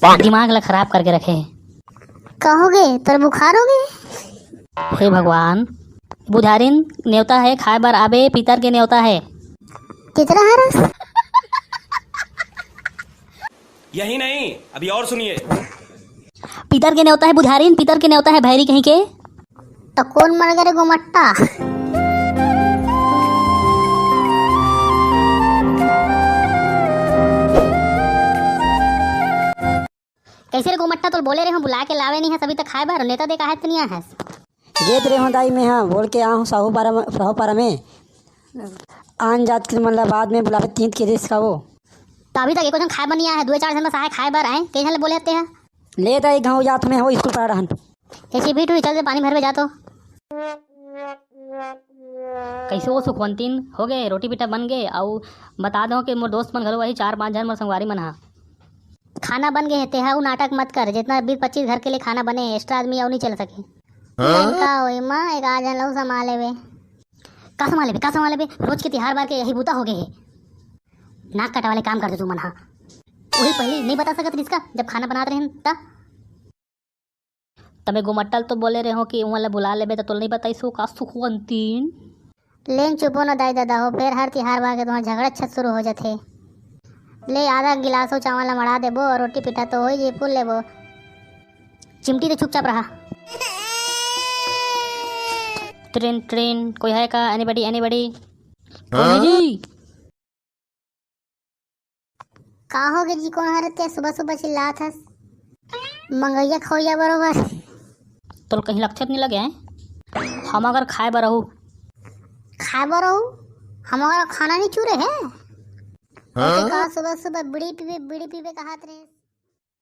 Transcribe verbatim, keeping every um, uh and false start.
दिमाग ला खराब करके रखे हे। का होगे, तोर बुखार होगे? हे भगवान, बुधारिन नेवता हे, खाए बर आबे, पितर के नेवता हे। कितना हरस? यही नहीं, अभी और सुनिए। पितर के नेवता हे बुधारिन, पितर के नेवता हे भैरी कहीं के। त कोन मर गे रे गोमट्टा? कैसे रे गोमट्टा, तोल बोले रहे हो बुला के लावे नहीं है, सभी तो खाए बर नेता दे काहे त नहीं है। गेत रहे हो दाई, मैं हाँ बोल के आ हूँ साहू पारा में, साहू पारा में। आन जात के मन ला बाद में बुलावे तीत के देश का वो। तो अभी तक एको झन खाए बर नहीं आया है, दो चार झन बस आए खाए बर आए, कई झन ले बोले हते हैं। ले दाई गाँव जात में हो स्कूल पड़ा रहन। ऐसे भी टूरी चल दे पानी भरवे जा तो। कैसे हो सुखवंतीन, हो गए रोटी पीटा बन गए, अउ बता दो कि मोर दोस्त मन घलो वही चार पांच झन मोर संगवारी मन हा। खाना बन गए हे, तेहा उ नाटक मत कर, जितना बीस पच्चीस घर के लिए खाना बने हे, एक्स्ट्रा आदमी अउ नहीं चल सके। हाँ? का होई माँ, एक आध झन ला संभाल लेबे। का संभाल लेबे, का संभाल लेबे? रोज के तिहार बार के यही बूता हो गए हे। नाक कटा वाले काम करते तू मन हा। वही पहले नहीं बता सकत रिस का, जब खाना बनात रहे त। तबे गोमट्टा ल तो बोले रहे हो कि उमन ला बुला लेबे, त तोला नहीं बताइस हो का सुखवंतीन? लेन चुपो न दाई ददा हो, फेर हर तिहार बार के तुम्हार झगड़ा छत शुरू हो जाथे। ले आधा गिलास हो चावल ला मड़ा देबो और रोटी पीठा तो हो ही जे पुल लेबो। चिमटी तो चुपचाप रहा। ट्रेन ट्रेन कोई है का? Anybody anybody? कोई नहीं जी। का हो गे जी, कोन हर ते सुबह सुबह चिल्लात हस? मंगैया खवैया बरोबर। तोर कहीं लक्षत नहीं लगे हैं? हम अगर खाए बर रहू। खाए बर रहू? हम अगर खाना नहीं चूरे हैं? हाँ? का सुबह सुबह बीड़ी पीबे, बीड़ी पीबे कहात रहे?